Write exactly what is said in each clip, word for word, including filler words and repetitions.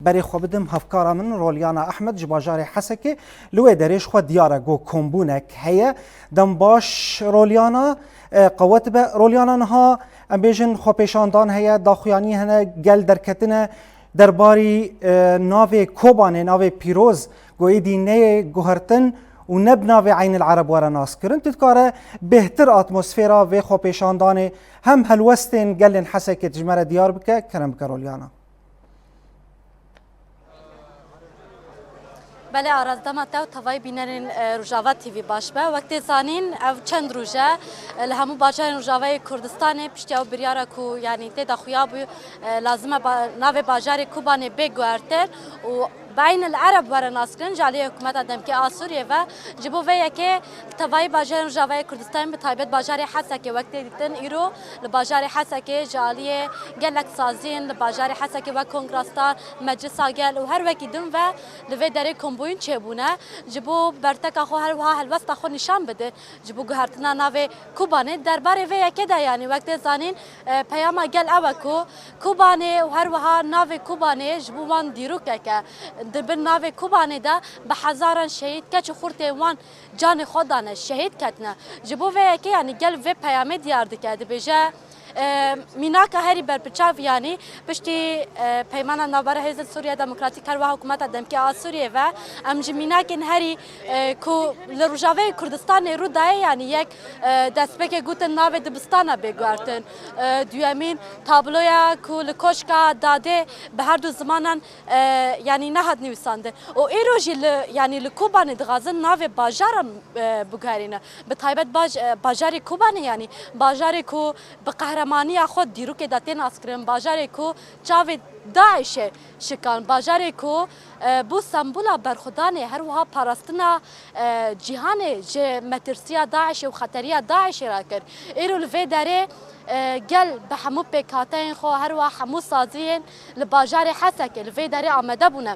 Berê xwe bidim hevkara min Rolyana Ehmed ji bajarê Hesekê. Li wê derê ji xwe diyar e ku kombûnek heye. Dem baş Rolyana, e, qewet be. Rolyana, niha em bêjin xwepêşandan heye, daxuyanî hene, gel derketine derbarî, e, navê Kobanê, navê pîroz ku êdî neyê guhertin û ne bi navê Eynil Ereb were naskirin. Tu dikare bêhtir atmosfera vê xwepêşandanê hem helwestên gelên Hesekê ji me re diyar bike, kerem bike Rolyana. Belê, Aras, dema te û tevayî bînerên, e, Rojava T V baş be. Wek tê zanîn, ev çend roj e, e, li hemû bajarên Rojavayê Kurdistanê piştî ew biryara ku, yanî, tê de xuya bû, e, lazim e ba-, navê bajarê Kobanê bê guhertin û bi Eynil Ereb were naskirin ji aliyê hikûmeta demkê a Sûriyê ve. Ji bo vê yekê tevayî bajarên Rojavayê Kurdistanê, bi taybet bajarê Hesekê, wek tê dîtin, îro li bajarê Hesekê ji aliyê gelek saziyên li bajarê Hesekê wek Kongrastar, Meclisa Gel û her wekî din ve li vê derê kombûyîn çêbûne. Ji bo berteka xwe her wiha helwesta xwe nîşan bidin. Ji bo guhertina navê Kobanê derbarê vê yekê de, yanî wek tê zanîn, e, peyama gel ew e ku Kobanê û her wiha navê Kobanê ji bo wan dîrokek e. Di bin navê Kobanê de bi hezaran şehîd, keç û xurtên wan canê xwe dane, şehîd ketine. Ji bo vê yekê, yanî, gel vê peyamê diyar dike, dibêje, e, mînaka herî berpiçav, yanî, piştî, e, Peymana Navbera Hêzên Sûriya Demokratîk, her wiha hikûmeta demkê a Sûriyê ve, em ji mînakên herî, e, ku li Rojavayê Kurdistanê rû daye, yanî, yek, e, destpêkê gotin navê dibistana bê guhertin. E, duyemîn tabloya ku li Koşka Dadê bi her du zimanan, e, yanî, nehat nivîsandin. Û îro jî li, yanî, li Kobanê dixwazin navê bajaran, e, biguherîne. Bi taybet baj-, e, bajarê Kobanê, yanî, bajarê ku bi qehremaniya xwe dîrokê de tê naskirin, bajarê ku çavê DAIŞê şikan, bajarê ku, e, bû sembola berxwedanê, her wiha parastina, e, cîhanê ji metirsiya DAIŞê û xeteriya DAIŞê re kir. Îro li vê derê, e, gel bi hemû pêkhateyên xwe, her wiha hemû saziyên li bajarê Hesekê li vê derê amade bûne.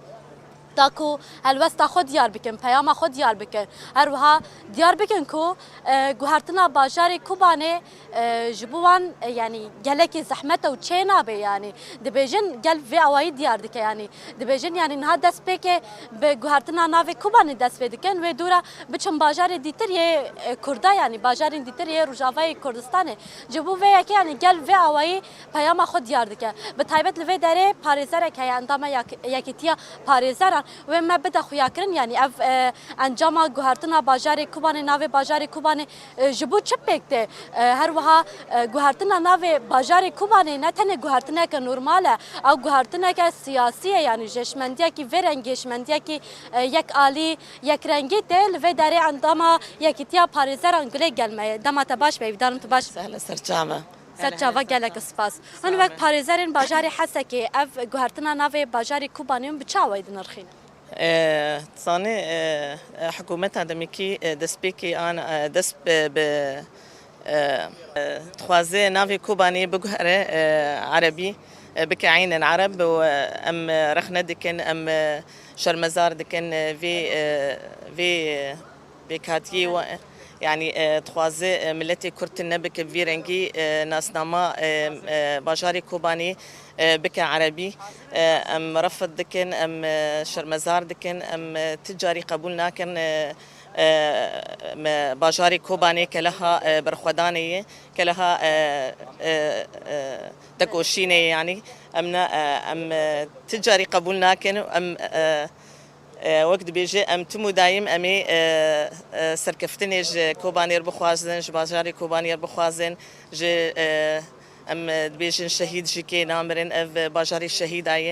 Da ku helwesta xwe diyar bikin, peyama xwe diyar bikin. Her wiha diyar bikin ku, e, guhertina bajarê Kobanê, e, ji bo wan, e, yanî gelekî zehmet e û çê nabe, yanî. Dibêjin gel vê awayî diyar dike, yanî. Dibêjin, yanî, niha destpêkê bi guhertina navê Kobanê dest pê dikin, wê dû re biçin bajarê dîtir yê, e, Kurda, yanî bajarên dîtir yê Rojavayê Kurdistanê. Ji bo vê yekê, yanî, gel vê awayî peyama xwe diyar dike. Bi taybet li vê derê parêzerek heye, endama yak-, Yekîtiya Parêzeran, wê me bide xuyakirin, yanî ev, e, encama guhertina bajarê Kobanê, navê bajarê Kobanê, e, ji bo çi pêk tê? E, her wiha, e, guhertina navê bajarê Kobanê ne tenê guhertineke normal e, ew guhertineke siyasî ye, yanî ji hişmendiyekî vê rengî, hişmendiyekî, e, yek alî, yek rengî tê. Li vê derê endama Yekîtiya Parêzeran gulê gel me ye. Dema te baş be, hêvîdarim tu baş. Sehla serçava. Ser çava gelek spas. Hin wek parêzerên bajarê Hesekê ev guhertina navê bajarê Kobanê hûn bi çi awayî dinirxînin? E, zanî, e, e, hikûmeta demekî, e, destpêkê an, e, dest bi, bi, e, e, dixwaze navê Kobanê biguhere, e, erebî, e, bike Eynên Ereb û, e, em, e, rexne dikin, em, e, şermezar dikin, e, vê, e, vê, e, pêkhatiyê we, yanî, e, dixwaze, e, miletê Kurd tune bike vî rengî, e, nasnama, e, e, bajarê Kobanê, e, bike erebî. E, em refd dikin, em, e, şermezar dikin, em, e, ti carî qebûl nakin, e, e, me bajarê Kobanê keleha, e, berxwedanê ye, keleha, e, e, e, tekoşînê ye, yanî em ne, e, em, e, ti carî qebûl nakin û em, e, E, wek dibêje, em tim û dayîm em ê, e, e, serkeftinê ji Kobanê re bixwazin, ji bajarê Kobanê re bixwazin, ji, e, em, e, dibêjin şehîd jî kê namirin, ev, e, bajarê şehîda ye.